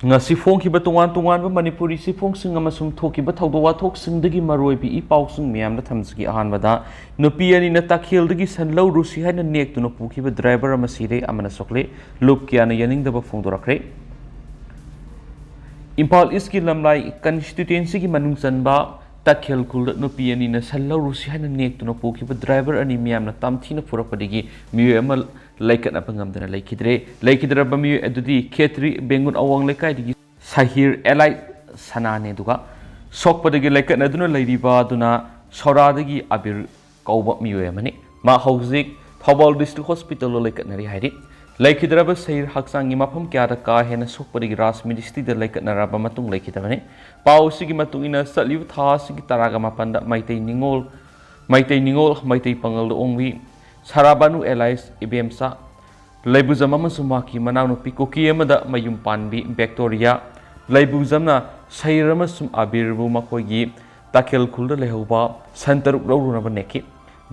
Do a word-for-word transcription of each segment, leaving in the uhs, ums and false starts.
ꯉꯁꯤ ꯐꯣꯡꯈꯤꯕ ꯇꯣꯉꯥꯟ ꯇꯣꯉꯥꯟꯕ ꯃꯅꯤꯄꯨꯔꯤ ꯆꯦꯐꯣꯡꯁꯤꯡ ꯑꯃꯁꯨꯡ ꯊꯣꯛꯈꯤꯕ ꯊꯧꯗꯣꯛ ꯋꯥꯊꯣꯛꯁꯤꯡꯗꯒꯤ ꯃꯔꯨꯑꯣꯏꯕ ꯏ ꯄꯥꯎꯁꯤꯡ ꯃꯌꯥꯝꯗ ꯊꯝꯖꯒꯦ꯫ ꯑꯍꯥꯟꯕꯗ, ꯅꯨꯄꯤ ꯑꯅꯤꯅ ꯇꯥꯈꯦꯜꯗꯒꯤ ꯁꯟ ꯂꯧꯔꯨꯁꯤ ꯍꯥꯏꯅ ꯅꯦꯛꯇꯨꯅ ꯄꯨꯈꯤꯕ ꯗ꯭ꯔꯥꯏꯚꯔ ꯑꯃ ꯁꯤꯔꯦ, ꯑꯃꯅ ꯁꯣꯛꯂꯦ꯫ ꯂꯨꯞ ꯀꯌꯥꯅ ꯌꯥꯅꯤꯡꯗꯕ ꯐꯣꯡꯗꯣꯔꯛꯈ꯭ꯔꯦ꯫ ꯏꯝꯐꯥꯜ ꯏꯁꯀꯤ ꯂꯝꯂꯥꯏ ꯀꯟꯁꯇꯤꯇ꯭ꯋꯦꯟꯁꯤꯒꯤ ꯃꯅꯨꯡ ꯆꯟꯕ ꯇꯥꯈꯦꯜ ꯈꯨꯜꯗ ꯅꯨꯄꯤ ꯑꯅꯤꯅ ꯁꯟ ꯂꯧꯔꯨꯁꯤ ꯍꯥꯏꯅ ꯅꯦꯛꯇꯨꯅ ꯄꯨꯈꯤꯕ ꯗ꯭ꯔꯥꯏꯚꯔ ꯑꯅꯤ ꯃꯤꯌꯥꯝꯅ ꯇꯝꯊꯤꯅ ꯐꯨꯔꯛꯄꯗꯒꯤ ꯃꯤꯑꯣꯏ ꯑꯃ ꯂꯩꯀꯠꯅꯕ ꯉꯝꯗꯅ ꯂꯩꯈꯤꯗ꯭ꯔꯦ꯫ ꯂꯩꯈꯤꯗ꯭ꯔꯕ ꯃꯤꯑꯣꯏ ꯑꯗꯨꯗꯤ ꯈꯦꯇ꯭ꯔꯤ ꯕꯦꯡꯒꯨꯟ ꯑꯋꯥꯡ ꯂꯩꯀꯥꯏꯗꯒꯤ ꯁꯍꯤꯔ ꯑꯦꯂꯥꯏꯠ ꯁꯅꯥꯅꯦ, ꯑꯗꯨꯒ ꯁꯣꯛꯄꯗꯒꯤ ꯂꯩꯀꯠꯅꯗꯨꯅ ꯂꯩꯔꯤꯕ ꯑꯗꯨꯅ ꯁꯣꯔꯥꯗꯒꯤ ꯑꯕꯤꯔ ꯀꯧꯕ ꯃꯤꯑꯣꯏ ꯑꯃꯅꯤ꯫ ꯃꯥ ꯍꯧꯖꯤꯛ ꯊꯧꯕꯥꯜ ꯗꯤꯁꯇ꯭ꯔꯤꯛ ꯍꯣꯁꯄꯤꯇꯥꯜꯗ ꯂꯩꯀꯠꯅꯔꯤ ꯍꯥꯏꯔꯤ꯫ ꯂꯩꯈꯤꯗ꯭ꯔꯕ ꯁꯍꯤꯔ ꯍꯛꯆꯥꯡꯒꯤ ꯃꯐꯝ ꯀꯌꯥꯗ ꯀꯥ ꯍꯦꯟꯅ ꯁꯣꯛꯄꯗꯒꯤ ꯔꯥꯖ ꯃꯤꯅꯤꯁꯇ꯭ꯔꯤꯗ ꯂꯩꯀꯠꯅꯔꯕ ꯃꯇꯨꯡ ꯂꯩꯈꯤꯗꯕꯅꯤ꯫ ꯄꯥꯎ ꯑꯁꯤꯒꯤ ꯃꯇꯨꯡ ꯏꯟꯅ, ꯆꯠꯂꯤꯕ ꯊꯥ ꯑꯁꯤꯒꯤ ꯇꯔꯥꯒ ꯃꯥꯄꯟꯗ ꯃꯩꯇꯩ ꯅꯤꯉꯣꯜ, ꯃꯩꯇꯩ ꯅꯤꯉꯣꯜ, ꯃꯩꯇꯩ ꯄꯥꯉꯜꯗ ꯑꯣꯡꯕꯤ ꯁꯔꯥꯕꯥꯅꯨ ꯑꯦꯂꯥꯏꯁ ꯏꯕꯦꯝꯆꯥ ꯂꯩꯕꯨꯖꯝ ꯑꯃꯁꯨꯡ ꯃꯍꯥꯛꯀꯤ ꯃꯅꯥꯎꯅꯨꯄꯤ ꯀꯨꯀꯤ ꯑꯃꯗ ꯃꯌꯨꯝ ꯄꯥꯟꯕꯤ ꯕꯦꯛꯇꯣꯔꯤꯌꯥ ꯂꯩꯕꯨꯖꯝꯅ ꯁꯍꯤꯔ ꯑꯃꯁꯨꯡ ꯑꯕꯤꯔꯕꯨ ꯃꯈꯣꯏꯒꯤ ꯇꯥꯈꯦꯜ ꯈꯨꯜꯗ ꯂꯩꯍꯧꯕ ꯁꯟ ꯇꯔꯨꯛ ꯂꯧꯔꯨꯅꯕ ꯅꯦꯛꯈꯤ꯫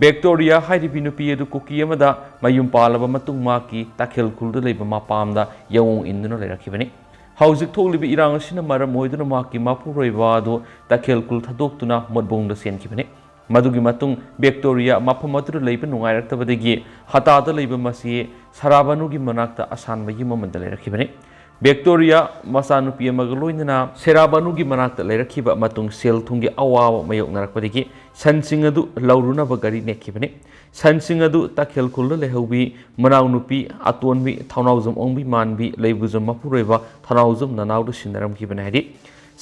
ꯕꯦꯛꯇꯣꯔꯤꯌꯥ ꯍꯥꯏꯔꯤꯕꯤ ꯅꯨꯄꯤ ꯑꯗꯨ ꯀꯨꯀꯤ ꯑꯃꯗ ꯃꯌꯨꯝ ꯄꯥꯜꯂꯕ ꯃꯇꯨꯡ ꯃꯍꯥꯛꯀꯤ ꯇꯥꯈꯦꯜ ꯈꯨꯜꯗ ꯂꯩꯕ ꯃꯄꯥꯝꯗ ꯌꯥꯑꯣꯡ ꯏꯟꯗꯨꯅ ꯂꯩꯔꯛꯈꯤꯕꯅꯤ꯫ ꯍꯧꯖꯤꯛ ꯊꯣꯛꯂꯤꯕ ꯏꯔꯥꯡ ꯑꯁꯤꯅ ꯃꯔꯝ ꯑꯣꯏꯗꯨꯅ ꯃꯍꯥꯛꯀꯤ ꯃꯄꯨꯔꯣꯏꯕ ꯑꯗꯨ ꯇꯥꯈꯦꯜ ꯈꯨꯜ ꯊꯥꯗꯣꯛꯇꯨꯅ ꯃꯣꯠꯕꯣꯡꯗ ꯆꯦꯟꯈꯤꯕꯅꯤ꯫ ꯃꯗꯨꯒꯤ ꯃꯇꯨꯡ ꯕꯦꯛꯇꯣꯔꯤꯌꯥ ꯃꯐꯝ ꯑꯗꯨꯗ ꯂꯩꯕ ꯅꯨꯡꯉꯥꯏꯔꯛꯇꯕꯗꯒꯤ ꯍꯇꯥꯗ ꯂꯩꯕ ꯃꯁꯤ ꯁꯔꯥꯕꯥꯅꯨꯒꯤ ꯃꯅꯥꯛꯇ ꯑꯁꯥꯟꯕ ꯌꯨꯝ ꯑꯃꯗ ꯂꯩꯔꯛꯈꯤꯕꯅꯤ꯫ ꯕꯦꯛꯇꯣꯔꯤꯌꯥ ꯃꯆꯥꯅꯨꯄꯤ ꯑꯃꯒ ꯂꯣꯏꯅꯅ ꯁꯦꯔꯥꯕꯥꯅꯨꯒꯤ ꯃꯅꯥꯛꯇ ꯂꯩꯔꯛꯈꯤꯕ ꯃꯇꯨꯡ ꯁꯦꯜ ꯊꯨꯝꯒꯤ ꯑꯋꯥꯕ ꯃꯥꯌꯣꯛꯅꯔꯛꯄꯗꯒꯤ ꯁꯟꯁꯤꯡ ꯑꯗꯨ ꯂꯧꯔꯨꯅꯕ ꯒꯥꯔꯤ ꯅꯦꯛꯈꯤꯕꯅꯤ꯫ ꯁꯟꯁꯤꯡ ꯑꯗꯨ ꯇꯥꯈꯦꯜ ꯈꯨꯜꯗ ꯂꯩꯍꯧꯕꯤ ꯃꯅꯥꯎꯅꯨꯄꯤ ꯑꯇꯣꯟꯕꯤ ꯊꯧꯅꯥꯎꯖꯝ ꯑꯣꯡꯕꯤ ꯃꯥꯟꯕꯤ ꯂꯩꯕꯨꯖꯝ ꯃꯄꯨꯔꯣꯏꯕ ꯊꯧꯅꯥꯎꯖꯝ ꯅꯅꯥꯎꯗ ꯁꯤꯟꯅꯔꯝꯈꯤꯕꯅꯤ ꯍꯥꯏꯔꯤ꯫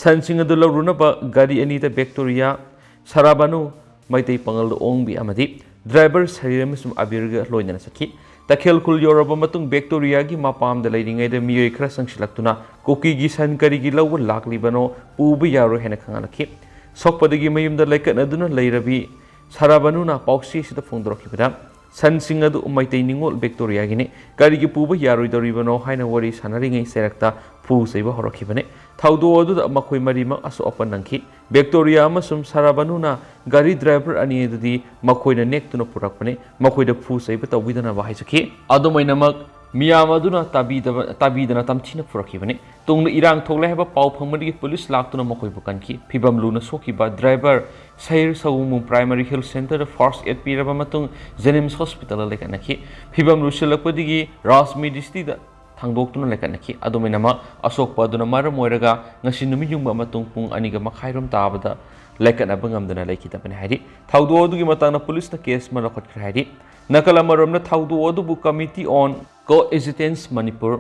ꯁꯟꯁꯤꯡ ꯑꯗꯨ ꯂꯧꯔꯨꯅꯕ ꯒꯥꯔꯤ ꯑꯅꯤꯗ ꯕꯦꯛꯇꯣꯔꯤꯌꯥ ꯁꯔꯥꯕꯥꯅꯨ, ꯃꯩꯇꯩ ꯄꯥꯉꯜꯗ ꯑꯣꯡꯕꯤ ꯑꯃꯗꯤ ꯗ꯭ꯔꯥꯏꯚꯔ ꯁꯔꯤꯔ ꯑꯃꯁꯨꯡ ꯑꯕꯤꯔꯒ ꯂꯣꯏꯅꯅ ꯆꯠꯈꯤ꯫ ꯇꯈꯦꯜ ꯈꯨꯜ ꯌꯧꯔꯕ ꯃꯇꯨꯡ ꯕꯦꯛꯇꯣꯔꯤꯌꯥꯒꯤ ꯃꯄꯥꯝꯗ ꯂꯩꯔꯤꯉꯩꯗ ꯃꯤꯑꯣꯏ ꯈꯔ ꯆꯪꯁꯤꯜꯂꯛꯇꯨꯅ ꯀꯨꯀꯤꯒꯤ ꯁꯟ ꯀꯔꯤꯒꯤ ꯂꯧꯕ ꯂꯥꯛꯂꯤꯕꯅꯣ, ꯄꯨꯕ ꯌꯥꯔꯣꯏ ꯍꯥꯏꯅ ꯈꯪꯍꯜꯂꯛꯈꯤ꯫ ꯁꯣꯛꯄꯗꯒꯤ ꯃꯌꯨꯝꯗ ꯂꯩꯀꯠꯅꯗꯨꯅ ꯂꯩꯔꯕꯤ ꯁꯔꯥꯕꯥꯅꯨꯅ ꯄꯥꯎꯆꯦ ꯑꯁꯤꯗ ꯐꯣꯡꯗꯣꯔꯛꯈꯤꯕꯗ, ꯁꯟꯁꯤꯡ ꯑꯗꯨ ꯃꯩꯇꯩ ꯅꯤꯉꯣꯜ ꯕꯦꯛꯇꯣꯔꯤꯌꯥꯒꯤꯅꯤ, ꯀꯔꯤꯒꯤ ꯄꯨꯕ ꯌꯥꯔꯣꯏꯗꯧꯔꯤꯕꯅꯣ ꯍꯥꯏꯅ ꯋꯥꯔꯤ ꯁꯥꯟꯅꯔꯤꯉꯩ ꯆꯩꯔꯛꯇ ꯐꯨ ꯆꯩꯕ ꯍꯧꯔꯛꯈꯤꯕꯅꯤ꯫ ꯊꯧꯗꯣꯛ ꯑꯗꯨꯗ ꯃꯈꯣꯏ ꯃꯔꯤꯃꯛ ꯑꯁꯣꯛ ꯑꯄꯟ ꯅꯪꯈꯤ꯫ ꯕꯦꯛꯇꯣꯔꯤꯌꯥ ꯑꯃꯁꯨꯡ ꯁꯔꯥꯕꯥꯅꯨꯅ ꯒꯥꯔꯤ ꯗ꯭ꯔꯥꯏꯚꯔ ꯑꯅꯤ ꯑꯗꯨꯗꯤ ꯃꯈꯣꯏꯅ ꯅꯦꯛꯇꯨꯅ ꯄꯨꯔꯛꯄꯅꯤ, ꯃꯈꯣꯏꯗ ꯐꯨ ꯆꯩꯕ ꯇꯧꯕꯤꯗꯅꯕ ꯍꯥꯏꯖꯈꯤ꯫ ꯑꯗꯨꯝ ꯑꯣꯏꯅꯃꯛ, ꯃꯤꯌꯥꯝ ꯑꯗꯨꯅ ꯇꯥꯕꯤꯗꯕ-, ꯇꯥꯕꯤꯗꯅ ꯇꯝꯊꯤꯅ ꯐꯨꯔꯛꯈꯤꯕꯅꯤ꯫ ꯇꯨꯡꯗ ꯏꯔꯥꯡ ꯊꯣꯛꯂꯦ ꯍꯥꯏꯕ ꯄꯥꯎ ꯐꯪꯕꯗꯒꯤ ꯄꯨꯂꯤꯁ ꯂꯥꯛꯇꯨꯅ ꯃꯈꯣꯏꯕꯨ ꯀꯟꯈꯤ꯫ ꯐꯤꯕꯝ ꯂꯨꯅ ꯁꯣꯛꯈꯤꯕ ꯗ꯭ꯔꯥꯏꯚꯔ ꯁꯍꯤꯔ ꯁꯋꯨꯡꯕꯨꯡ ꯄ꯭ꯔꯥꯏꯃꯥꯔꯤ ꯍꯦꯜꯊ ꯁꯦꯟꯇꯔꯗ ꯐꯥꯔꯁ ꯑꯦꯗ ꯄꯤꯔꯕ ꯃꯇꯨꯡ ꯖꯦꯅꯤꯝꯁ ꯍꯣꯁꯄꯤꯇꯥꯜꯗ ꯂꯩꯈꯠꯅꯈꯤ꯫ ꯐꯤꯕꯝ ꯂꯨꯁꯤꯜꯂꯛꯄꯗꯒꯤ ꯔꯥꯖꯃꯤꯗꯤꯁꯇꯤꯗ ꯊꯥꯡꯗꯣꯛꯇꯨꯅ ꯂꯩꯈꯠꯅꯈꯤ꯫ ꯑꯗꯨꯃꯥꯏꯅꯃꯛ ꯑꯁꯣꯛꯄ ꯑꯗꯨꯅ ꯃꯔꯝ ꯑꯣꯏꯔꯒ ꯉꯁꯤ ꯅꯨꯃꯤꯠ ꯌꯨꯡꯕ ꯑꯃꯁꯨꯡ ꯄꯨꯡ ꯑꯅꯤꯒ ꯃꯈꯥꯏꯔꯣꯝ ꯇꯥꯕꯗ ꯂꯩꯈꯠꯅꯕ ꯉꯝꯗꯅ ꯂꯩꯈꯤꯗꯕꯅꯤ ꯍꯥꯏꯔꯤ꯫ ꯊꯧꯗꯣꯛ ꯑꯗꯨꯒꯤ ꯃꯇꯥꯡꯗ ꯄꯨꯂꯤꯁꯅ ꯀꯦꯁ ꯑꯃ ꯂꯧꯈꯠꯈ꯭ꯔꯦ ꯍꯥꯏꯔꯤ꯫ ꯅꯥꯀꯜ ꯑꯃꯔꯣꯝꯗ ꯊꯧꯗꯣꯛ ꯑꯗꯨꯕꯨ Committee on Coexistence Manipur,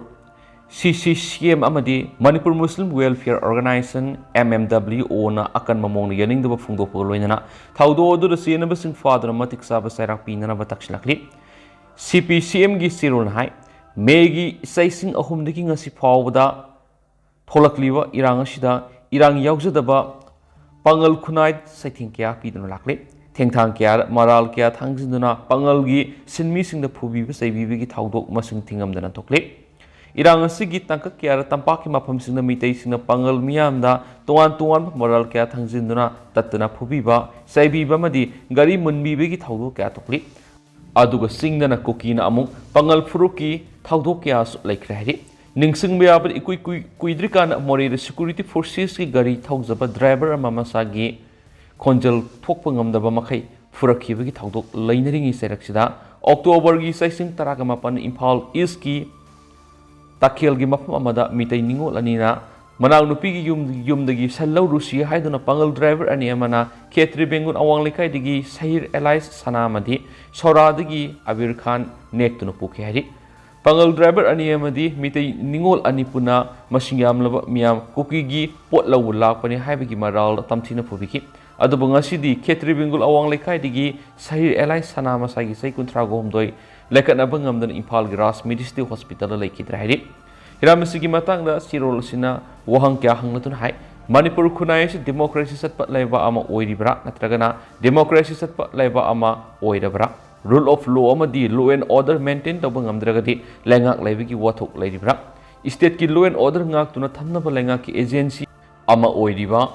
C C C M, ꯑꯃꯗꯤ Manipur Muslim Welfare Organization, M M W O, ꯅ ꯑꯀꯟꯕ ꯃꯑꯣꯡꯗ ꯌꯥꯅꯤꯡꯗꯕ ꯐꯣꯡꯗꯣꯛꯄꯒ ꯂꯣꯏꯅꯅ ꯊꯧꯗꯣꯛ ꯑꯗꯨꯗ ꯆꯦꯟꯅꯕꯁꯤꯡ ꯐꯥꯗꯨꯅ ꯃꯇꯤꯛ ꯆꯥꯕ ꯆꯩꯔꯥꯛ ꯄꯤꯅꯅꯕ ꯇꯛꯁꯤꯜꯂꯛꯂꯤ꯫ C P C M ꯒꯤ ꯆꯦꯔꯣꯜꯅ ꯍꯥꯏ, ꯃꯦꯒꯤ ꯏꯁꯩꯁꯤꯡ ꯑꯍꯨꯝꯗꯒꯤ ꯉꯁꯤ ꯐꯥꯎꯕꯗ ꯊꯣꯛꯂꯛꯂꯤꯕ ꯏꯔꯥꯡ ꯑꯁꯤꯗ ꯏꯔꯥꯡ ꯌꯥꯎꯖꯗꯕ ꯄꯥꯉꯜ ꯈꯨꯟꯅꯥꯏ ꯆꯩꯊꯦꯡ ꯀꯌꯥ ꯄꯤꯗꯨꯅ ꯂꯥꯛꯂꯤ꯫ ꯊꯦꯡꯊꯥꯡ ꯀꯌꯥ, ꯃꯔꯥꯜ ꯀꯌꯥ ꯊꯥꯡꯖꯤꯟꯗꯨꯅ ꯄꯥꯉꯜꯒꯤ ꯁꯤꯟꯃꯤꯁꯤꯡꯗ ꯐꯨꯕꯤꯕ ꯆꯩꯕꯤꯕꯒꯤ ꯊꯧꯗꯣꯛ ꯃꯁꯤꯡ ꯊꯤꯉꯝꯗꯅ ꯊꯣꯛꯂꯤ꯫ ꯏꯔꯥꯡ ꯑꯁꯤꯒꯤ ꯇꯥꯡꯀꯛ ꯀꯌꯥꯗ ꯇꯝꯄꯥꯛꯀꯤ ꯃꯐꯝꯁꯤꯡꯗ ꯃꯤꯇꯩꯁꯤꯡꯅ ꯄꯥꯉꯜ ꯃꯤꯌꯥꯝꯗ ꯇꯣꯉꯥꯟ ꯇꯣꯉꯥꯟꯕ ꯃꯔꯥꯜ ꯀꯌꯥ ꯊꯥꯡꯖꯤꯟꯗꯨꯅ ꯇꯠꯇꯅ ꯐꯨꯕꯤꯕ, ꯆꯩꯕꯤꯕ ꯑꯃꯗꯤ ꯒꯥꯔꯤ ꯃꯨꯟꯕꯤꯕꯒꯤ ꯊꯧꯗꯣꯛ ꯀꯌꯥ ꯊꯣꯛꯂꯤ꯫ ꯑꯗꯨꯒ ꯆꯤꯡꯗꯅ ꯀꯨꯀꯤꯅ ꯑꯃꯨꯛ ꯄꯥꯉꯜ ꯐꯨꯔꯨꯞꯀꯤ ꯊꯧꯗꯣꯛ ꯀꯌꯥꯁꯨ ꯂꯩꯈ꯭ꯔꯦ ꯍꯥꯏꯔꯤ꯫ ꯅꯤꯡꯁꯤꯡꯕ ꯌꯥꯕꯗ ꯏꯀꯨꯏ ꯀꯨꯏ-, ꯀꯨꯏꯗ꯭ꯔꯤꯀꯥꯟꯗ ꯃꯣꯔꯦꯗ ꯁꯦꯀ꯭ꯌꯨꯔꯤꯇꯤ ꯐꯣꯔꯁꯦꯁꯀꯤ ꯒꯥꯔꯤ ꯊꯧꯖꯕ ꯗ꯭ꯔꯥꯏꯚꯔ ꯑꯃ ꯃꯁꯥꯒꯤ ꯈꯣꯟꯖꯦꯜ ꯊꯣꯛꯄ ꯉꯝꯗꯕ ꯃꯈꯩ ꯐꯨꯔꯛꯈꯤꯕꯒꯤ ꯊꯧꯗꯣꯛ ꯂꯩꯅꯔꯤꯉꯩ ꯆꯩꯔꯛꯁꯤꯗ ꯑꯣꯛꯇꯣꯕꯔꯒꯤ ꯆꯩꯁꯤꯡ ꯇꯔꯥꯒ ꯃꯥꯄꯟ ꯏꯝꯐꯥꯜ ꯏꯁꯀꯤ ꯇꯥꯈꯦꯜꯒꯤ ꯃꯐꯝ ꯑꯃꯗ ꯃꯤꯇꯩ ꯅꯤꯉꯣꯜ ꯑꯅꯤꯅ ꯃꯅꯥꯎꯅꯨꯄꯤꯒꯤ ꯌꯨꯝ, ꯌꯨꯝꯗꯒꯤ ꯁꯟ ꯂꯧꯔꯨꯁꯤ ꯍꯥꯏꯗꯨꯅ ꯄꯥꯉꯜ ꯗ꯭ꯔꯥꯏꯚꯔ ꯑꯅꯤ ꯑꯃꯅ ꯈꯦꯇ꯭ꯔꯤ ꯕꯦꯡꯒꯨꯜ ꯑꯋꯥꯡ ꯂꯩꯀꯥꯏꯗꯒꯤ ꯁꯍꯤꯔ ꯑꯦꯂꯥꯏꯁ ꯁꯅꯥꯃꯗꯤ ꯁꯣꯔꯥꯗꯒꯤ ꯑꯕꯤꯔ ꯈꯥꯟ ꯅꯦꯛꯇꯨꯅ ꯄꯨꯈꯤ ꯍꯥꯏꯔꯤ꯫ ꯄꯥꯉꯜ ꯗ꯭ꯔꯥꯏꯚꯔ ꯑꯅꯤ ꯑꯃꯗꯤ ꯃꯤꯇꯩ ꯅꯤꯉꯣꯜ ꯑꯅꯤ ꯄꯨꯟꯅ ꯃꯁꯤꯡ ꯌꯥꯝꯂꯕ ꯃꯤꯌꯥꯝ ꯀꯨꯀꯤꯒꯤ ꯄꯣꯠ ꯂꯧꯕ ꯂꯥꯛꯄꯅꯤ ꯍꯥꯏꯕꯒꯤ ꯃꯔꯥꯜ ꯇꯝꯊꯤꯅ ꯐꯨꯕꯤꯈꯤ꯫ ꯑꯗꯨꯕꯨ ꯉꯁꯤꯗꯤ ꯈꯦꯇ꯭ꯔꯤ ꯕꯦꯡꯒꯨꯜ ꯑꯋꯥꯡ ꯂꯩꯀꯥꯏꯗꯒꯤ ꯁꯍꯤꯔ ꯑꯦꯂꯥꯏꯁ ꯁꯅꯥ ꯃꯁꯥꯒꯤ ꯆꯍꯤ ꯀꯨꯟꯊ꯭ꯔꯥꯒ ꯍꯨꯝꯗꯣꯏ ꯂꯩꯈꯠꯅꯕ ꯉꯝꯗꯅ ꯏꯝꯐꯥꯜꯒꯤ ꯔꯥꯖ ꯃꯤꯗꯤꯁꯤꯇꯤ ꯍꯣꯁꯄꯤꯇꯥꯜꯗ ꯂꯩꯈꯤꯗ꯭ꯔꯦ ꯍꯥꯏꯔꯤ꯫ ꯍꯤꯔꯝ ꯑꯁꯤꯒꯤ ꯃꯇꯥꯡꯗ ꯆꯦꯔꯣꯜ ꯑꯁꯤꯅ ꯋꯥꯍꯪ ꯀꯌꯥ ꯍꯪꯂꯗꯨꯅ ꯍꯥꯏ, ꯃꯅꯤꯄꯨꯔ ꯈꯨꯟꯅꯥꯏ ꯑꯁꯤ ꯗꯦꯃꯣꯀ꯭ꯔꯦꯁꯤ ꯆꯠꯄ ꯂꯩꯕꯥꯛ ꯑꯃ ꯑꯣꯏꯔꯤꯕ꯭ꯔꯥ ꯅꯠꯇ꯭ꯔꯒꯅ ꯗꯦꯃꯣꯀ꯭ꯔꯦꯁꯤ ꯆꯠꯄ ꯂꯩꯕꯥꯛ ꯑꯃ ꯑꯣꯏꯔꯕ꯭ꯔꯥ? Rule of law ꯑꯃꯗꯤ law and order maintain ꯇꯧꯕ ꯉꯝꯗ꯭ꯔꯒꯗꯤ ꯂꯩꯉꯥꯛ ꯂꯩꯕꯒꯤ ꯋꯥꯊꯣꯛ ꯂꯩꯔꯤꯕ꯭ꯔꯥ? Stateꯀꯤ law and order ꯉꯥꯛꯇꯨꯅ ꯊꯝꯅꯕ ꯂꯩꯉꯥꯛꯀꯤ agency ꯑꯃ ꯑꯣꯏꯔꯤꯕ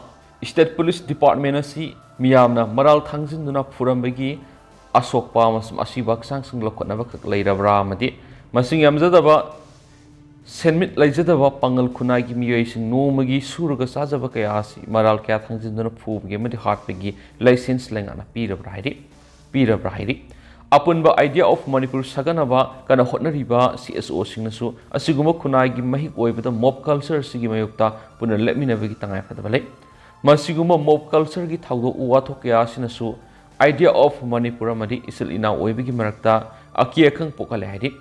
State Police Department ꯑꯁꯤ ꯃꯤꯌꯥꯝꯅ ꯃꯔꯥꯜ ꯊꯥꯡꯖꯤꯟꯗꯨꯅ ꯐꯨꯔꯝꯕꯒꯤ ꯑꯁꯣꯛꯄ ꯑꯃꯁꯨꯡ ꯑꯁꯤꯕ ꯍꯛꯆꯥꯡꯁꯤꯡ ꯂꯧꯈꯠꯅꯕ ꯈꯛ ꯂꯩꯔꯕ꯭ꯔꯥ? ꯑꯃꯗꯤ ꯃꯁꯤꯡ ꯌꯥꯝꯖꯗꯕ ꯁꯦꯟꯃꯤꯠ ꯂꯩꯖꯗꯕ ꯄꯥꯉꯜ ꯈꯨꯟꯅꯥꯏꯒꯤ ꯃꯤꯑꯣꯏꯁꯤꯡ ꯅꯣꯡꯃꯒꯤ ꯁꯨꯔꯒ ꯆꯥꯖꯕ ꯀꯌꯥ ꯑꯁꯤ ꯃꯔꯥꯜ ꯀꯌꯥ ꯊꯥꯡꯖꯤꯟꯗꯨꯅ ꯐꯨꯕꯒꯤ ꯑꯃꯗꯤ ꯍꯥꯠꯄꯒꯤ ꯂꯥꯏꯁꯦꯟꯁ ꯂꯩꯉꯥꯛꯅ ꯄꯤꯔꯕ꯭ꯔꯥ ꯍꯥꯏꯔꯤ꯫ ꯄꯤꯔꯕ꯭ꯔꯥ ꯍꯥꯏꯔꯤ꯫ ꯑꯄꯨꯟꯕ Idea of Manipur ꯁꯥꯒꯠꯅꯕ ꯀꯟꯅ ꯍꯣꯠꯅꯔꯤꯕ C S O ꯁꯤꯡꯅꯁꯨ ꯑꯁꯤꯒꯨꯝꯕ ꯈꯨꯟꯅꯥꯏꯒꯤ ꯃꯍꯤꯛ ꯑꯣꯏꯕꯗ mob culture ꯑꯁꯤꯒꯤ ꯃꯥꯌꯣꯛꯇ ꯄꯨꯟꯅ ꯂꯦꯞꯃꯤꯟꯅꯕꯒꯤ ꯇꯉꯥꯏꯐꯗꯕ ꯂꯩ꯫ ꯃꯁꯤꯒꯨꯝꯕ mob culture ꯒꯤ ꯊꯧꯗꯣꯛ ꯋꯥꯊꯣꯛ ꯀꯌꯥ ꯑꯁꯤꯅꯁꯨ Idea of Manipur ꯑꯃꯗꯤ ꯏꯆꯤꯜ ꯏꯅꯥꯎ ꯑꯣꯏꯕꯒꯤ ꯃꯔꯛꯇ ꯑꯀꯤ ꯑꯈꯪ ꯄꯣꯛꯍꯜꯂꯦ ꯍꯥꯏꯔꯤ꯫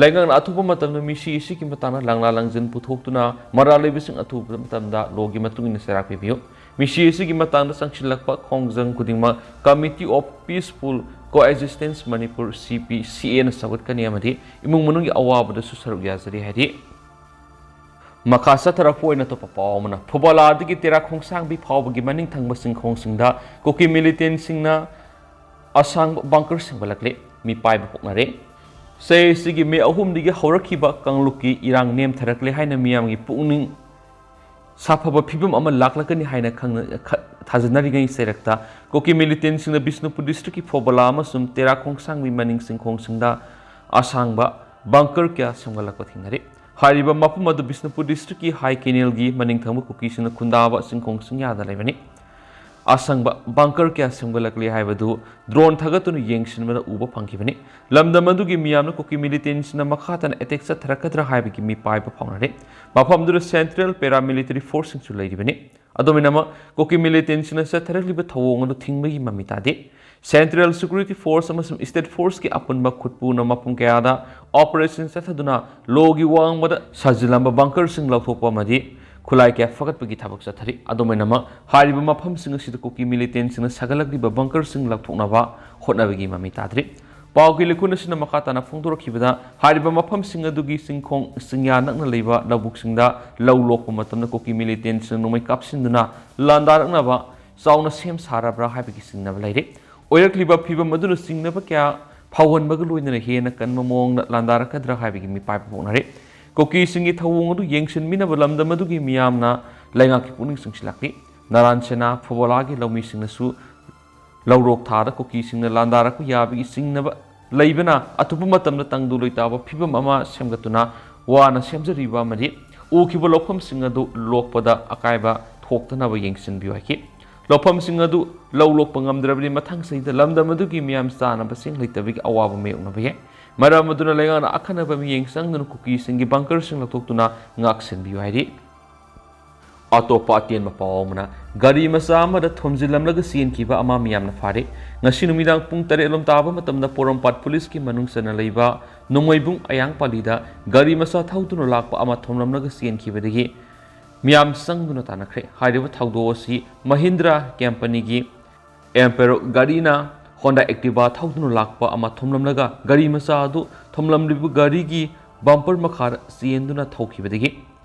ꯂꯩꯉꯥꯛꯅ ꯑꯊꯨꯕ ꯃꯇꯝꯗ ꯃꯤꯁꯤ ꯑꯁꯤꯒꯤ ꯃꯇꯥꯡꯗ ꯂꯥꯡꯂꯥ ꯂꯥꯡꯖꯤꯟ ꯄꯨꯊꯣꯛꯇꯨꯅ ꯃꯔꯥꯜ ꯂꯩꯕꯁꯤꯡ ꯑꯊꯨꯕ ꯃꯇꯝꯗ law ꯒꯤ ꯃꯇꯨꯡ ꯏꯟꯅ ꯆꯩꯔꯥꯛ ꯄꯤꯕꯤꯌꯨ꯫ ꯃꯤꯁꯤ ꯑꯁꯤꯒꯤ ꯃꯇꯥꯡꯗ ꯆꯪꯁꯤꯜꯂꯛꯄ ꯈꯣꯡꯖꯪ ꯈꯨꯗꯤꯡꯃꯛ Committee of Peaceful Coexistence Manipur, C P C A ꯅ ꯁꯧꯒꯠꯀꯅꯤ ꯑꯃꯗꯤ ꯏꯃꯨꯡ ꯃꯅꯨꯡꯒꯤ ꯑꯋꯥꯕꯗꯁꯨ ꯁꯔꯨꯛ ꯌꯥꯖꯔꯤ ꯍꯥꯏꯔꯤ꯫ ꯃꯈꯥ ꯆꯠꯊꯔꯛꯄ ꯑꯣꯏꯅ ꯑꯇꯣꯞꯄ ꯄꯥꯎ ꯑꯃꯅ, ꯐꯨꯕꯂꯥꯗꯒꯤ ꯇꯦꯔꯥ ꯈꯣꯡꯁꯥꯡꯕꯤ ꯐꯥꯎꯕꯒꯤ ꯃꯅꯤꯡ ꯊꯪꯕ ꯆꯤꯡꯈꯣꯡꯁꯤꯡꯗ ꯀꯨꯀꯤ militant ꯁꯤꯡꯅ ꯑꯁꯥꯡꯕ bunker ꯁꯦꯝꯒꯠꯂꯛꯂꯦ, ꯃꯤꯄꯥꯏꯕ ꯄꯣꯛꯅꯔꯦ꯫ ꯆꯍꯤ ꯑꯁꯤꯒꯤ ꯃꯦ ꯑꯍꯨꯝꯗꯒꯤ ꯍꯧꯔꯛꯈꯤꯕ ꯀꯥꯡꯂꯨꯞꯀꯤ ꯏꯔꯥꯡ ꯅꯦꯝꯊꯔꯛꯂꯦ ꯍꯥꯏꯅ ꯃꯤꯌꯥꯝꯒꯤ ꯄꯨꯛꯅꯤꯡ ꯁꯥꯐꯕ ꯐꯤꯕꯝ ꯑꯃ ꯂꯥꯛꯂꯛꯀꯅꯤ ꯍꯥꯏꯅ ꯈꯪꯅ-, ꯈ-, ꯊꯥꯖꯅꯔꯤꯉꯩ ꯆꯩꯔꯛꯇ ꯀꯨꯀꯤ militant ꯁꯤꯡꯅ ꯕꯤꯁꯅꯨꯄꯨꯔ district ꯀꯤ ꯐꯣꯕꯂꯥ ꯑꯃꯁꯨꯡ ꯇꯦꯔꯥ ꯈꯣꯡꯁꯥꯡꯕꯤ ꯃꯅꯤꯡ ꯆꯤꯡꯈꯣꯡꯁꯤꯡꯗ ꯑꯁꯥꯡꯕ bunker ꯀꯌꯥ ꯁꯦꯝꯒꯠꯂꯛꯄ ꯊꯦꯡꯅꯔꯤ꯫ ꯍꯥꯏꯔꯤꯕ ꯃꯐꯝ ꯑꯗꯨ ꯕꯤꯁꯅꯨꯄꯨꯔ district ꯀꯤ ꯍꯥꯏ ꯀꯦꯅꯦꯜꯒꯤ ꯃꯅꯤꯡ ꯊꯪꯕ ꯀꯨꯀꯤꯁꯤꯡꯅ ꯈꯨꯟꯗꯥꯕ ꯆꯤꯡꯈꯣꯡ ꯆꯤꯡꯌꯥꯗ ꯂꯩꯕꯅꯤ꯫ ꯑꯁꯪꯕ bunker ꯀꯌꯥ ꯁꯦꯝꯒꯠꯂꯛꯂꯤ ꯍꯥꯏꯕꯗꯨ drone ꯊꯥꯒꯠꯇꯨꯅ ꯌꯦꯡꯁꯤꯟꯕꯗ ꯎꯕ ꯐꯪꯈꯤꯕꯅꯤ꯫ ꯂꯝꯗꯝ ꯑꯗꯨꯒꯤ ꯃꯤꯌꯥꯝꯅ ꯀꯨꯀꯤ militant ꯁꯤꯡꯅ ꯃꯈꯥ ꯇꯥꯅ attack ꯆꯠꯊꯔꯛꯀꯗ꯭ꯔꯥ ꯍꯥꯏꯕꯒꯤ ꯃꯤꯄꯥꯏꯕ ꯐꯥꯎꯅꯔꯤ꯫ ꯃꯐꯝꯗꯨꯗ central paramilitary force ꯁꯤꯡꯁꯨ ꯂꯩꯔꯤꯕꯅꯤ꯫ ꯑꯗꯨꯝ ꯑꯣꯏꯅꯃꯛ, ꯀꯨꯀꯤ militant ꯁꯤꯡꯅ ꯆꯠꯊꯔꯛꯂꯤꯕ ꯊꯧꯑꯣꯡ ꯑꯗꯨ ꯊꯤꯡꯕꯒꯤ ꯃꯃꯤ ꯇꯥꯗꯦ꯫ Central Security Force ꯑꯃꯁꯨꯡ State Force ꯀꯤ ꯑꯄꯨꯟꯕ ꯈꯨꯠꯄꯨꯅ ꯃꯐꯝ ꯀꯌꯥꯗ operation ꯆꯠꯊꯗꯨꯅ law ꯒꯤ ꯋꯥꯡꯃꯗ ꯁꯥꯖꯤꯜꯂꯝꯕ bunker ꯁꯤꯡ ꯂꯧꯊꯣꯛꯄ ꯑꯃꯗꯤ ꯈꯨꯠꯂꯥꯏ ꯀꯌꯥ ꯐꯒꯠꯄꯒꯤ ꯊꯕꯛ ꯆꯠꯊꯔꯤ꯫ ꯑꯗꯨꯝ ꯑꯣꯏꯅꯃꯛ, ꯍꯥꯏꯔꯤꯕ ꯃꯐꯝꯁꯤꯡ ꯑꯁꯤꯗ ꯀꯨꯀꯤ militant ꯁꯤꯡꯅ ꯁꯥꯒꯠꯂꯛꯂꯤꯕ bunker ꯁꯤꯡ ꯂꯧꯊꯣꯛꯅꯕ ꯍꯣꯠꯅꯕꯒꯤ ꯃꯃꯤ ꯇꯥꯗ꯭ꯔꯤ꯫ ꯄꯥꯎꯒꯤ ꯂꯤꯈꯨꯟ ꯑꯁꯤꯅ ꯃꯈꯥ ꯇꯥꯅ ꯐꯣꯡꯗꯣꯔꯛꯈꯤꯕꯗ, ꯍꯥꯏꯔꯤꯕ ꯃꯐꯝꯁꯤꯡ ꯑꯗꯨꯒꯤ ꯆꯤꯡꯈꯣꯡ ꯆꯤꯡꯌꯥ ꯅꯛꯅ ꯂꯩꯕ ꯂꯧꯕꯨꯛꯁꯤꯡꯗ ꯂꯧ ꯂꯣꯛꯄ ꯃꯇꯝꯗ ꯀꯨꯀꯤ militant ꯁꯤꯡꯅ ꯅꯣꯡꯃꯩ ꯀꯥꯞꯁꯤꯟꯗꯨꯅ ꯂꯥꯟꯗꯥꯔꯛꯅꯕ ꯆꯥꯎꯅ ꯁꯦꯝ ꯁꯥꯔꯕ꯭ꯔꯥ ꯍꯥꯏꯕꯒꯤ ꯆꯤꯡꯅꯕ ꯂꯩꯔꯤ꯫ ꯑꯣꯏꯔꯛꯂꯤꯕ ꯐꯤꯚꯝ ꯑꯗꯨꯅ ꯆꯤꯡꯅꯕ ꯀꯌꯥ ꯐꯥꯎꯍꯟꯕꯒ ꯂꯣꯏꯅꯅ ꯍꯦꯟꯅ ꯀꯟꯕ ꯃꯑꯣꯡꯗ ꯂꯥꯟꯗꯥꯔꯛꯀꯗ꯭ꯔꯥ ꯍꯥꯏꯕꯒꯤ ꯃꯤꯄꯥꯏꯕ ꯐꯣꯡꯅꯔꯤ꯫ ꯀꯨꯀꯤꯁꯤꯡꯒꯤ ꯊꯧꯑꯣꯡ ꯑꯗꯨ ꯌꯦꯡꯁꯤꯟꯕꯤꯅꯕ ꯂꯝꯗꯝ ꯑꯗꯨꯒꯤ ꯃꯤꯌꯥꯝꯅ ꯂꯩꯉꯥꯛꯀꯤ ꯄꯨꯛꯅꯤꯡ ꯆꯤꯡꯁꯤꯜꯂꯛꯂꯤ꯫ ꯅꯥꯔꯥꯟ ꯁꯦꯅꯥ ꯐꯨꯕꯣꯂꯥꯒꯤ ꯂꯧꯃꯤꯁꯤꯡꯅꯁꯨ ꯂꯧꯔꯣꯛ ꯊꯥꯗ ꯀꯨꯀꯤꯁꯤꯡꯅ ꯂꯥꯟꯗꯥꯔꯛꯄ ꯌꯥꯕꯒꯤ ꯆꯤꯡꯅꯕ ꯂꯩꯕꯅ ꯑꯊꯨꯕ ꯃꯇꯝꯗ ꯇꯪꯗꯨ ꯂꯩꯇꯥꯕ ꯐꯤꯕꯝ ꯑꯃ ꯁꯦꯝꯒꯠꯇꯨꯅ ꯋꯥꯅ ꯁꯦꯝꯖꯔꯤꯕ ꯑꯃꯗꯤ ꯎꯈꯤꯕ ꯂꯧꯐꯝꯁꯤꯡ ꯑꯗꯨ ꯂꯣꯛꯄꯗ ꯑꯀꯥꯏꯕ ꯊꯣꯛꯇꯅꯕ ꯌꯦꯡꯁꯤꯟꯕꯤꯌꯨ ꯍꯥꯏꯈꯤ꯫ ꯂꯧꯐꯝꯁꯤꯡ ꯑꯗꯨ ꯂꯧ ꯂꯣꯛꯄ ꯉꯝꯗ꯭ꯔꯕꯗꯤ ꯃꯊꯪ ꯆꯍꯤꯗ ꯂꯝꯗꯝ ꯑꯗꯨꯒꯤ ꯃꯤꯌꯥꯝ ꯆꯥꯅꯕꯁꯤꯡ ꯂꯩꯇꯕꯒꯤ ꯑꯋꯥꯕ ꯃꯥꯌꯣꯛꯅꯕ ꯌꯥꯏ꯫ ꯃꯔꯝ ꯑꯗꯨꯅ ꯂꯩꯉꯥꯛꯅ ꯑꯈꯟꯅꯕ ꯃꯤꯠꯌꯦꯡ ꯆꯪꯗꯨꯅ ꯀꯨꯀꯤꯁꯤꯡꯒꯤ ꯕꯪꯀꯔꯁꯤꯡ ꯂꯧꯊꯣꯛꯇꯨꯅ ꯉꯥꯛ ꯁꯦꯟꯕꯤꯌꯨ ꯍꯥꯏꯔꯤ꯫ ꯑꯇꯣꯞꯄ ꯑꯇꯦꯟꯕ ꯄꯥꯎ ꯑꯃꯅ, ꯒꯥꯔꯤ ꯃꯆꯥ ꯑꯃꯗ ꯊꯣꯝꯖꯤꯜꯂꯝꯂꯒ ꯆꯦꯟꯈꯤꯕ ꯑꯃ ꯃꯤꯌꯥꯝꯅ ꯐꯥꯔꯦ꯫ ꯉꯁꯤ ꯅꯨꯃꯤꯗꯥꯡ ꯄꯨꯡ ꯇꯔꯦꯠ ꯂꯣꯝ ꯇꯥꯕ ꯃꯇꯝꯗ ꯄꯣꯔꯣꯝꯄꯥꯠ ꯄꯨꯂꯤꯁꯀꯤ ꯃꯅꯨꯡ ꯆꯟꯅ ꯂꯩꯕ ꯅꯣꯡꯃꯩꯕꯨꯡ ꯑꯌꯥꯡ ꯄꯥꯂꯤꯗ ꯒꯥꯔꯤ ꯃꯆꯥ ꯊꯧꯗꯨꯅ ꯂꯥꯛꯄ ꯑꯃ ꯊꯣꯝꯂꯝꯂꯒ ꯆꯦꯟꯈꯤꯕꯗꯒꯤ ꯃꯤꯌꯥꯝ ꯆꯪꯗꯨꯅ ꯇꯥꯟꯅꯈ꯭ꯔꯦ꯫ ꯍꯥꯏꯔꯤꯕ ꯊꯧꯗꯣꯛ ꯑꯁꯤ ꯃꯍꯤꯟꯗ꯭ꯔꯥ ꯀꯝꯄꯅꯤꯒꯤ ꯑꯦꯝꯄꯦꯔꯣ ꯒꯥꯔꯤꯅ ꯍꯣꯟꯗꯥ ꯑꯦꯛꯇꯤꯚꯥ ꯊꯧꯗꯨꯅ ꯂꯥꯛꯄ ꯑꯃ ꯊꯣꯝꯂꯝꯂꯒ ꯒꯥꯔꯤ ꯃꯆꯥ ꯑꯗꯨ ꯊꯣꯝꯂꯝꯂꯤꯕ ꯒꯥꯔꯤꯒꯤ ꯕꯝꯄꯔ ꯃꯈꯥꯗ ꯆꯦꯟꯗꯨꯅ ꯊꯧꯈꯤꯕꯗꯒꯤ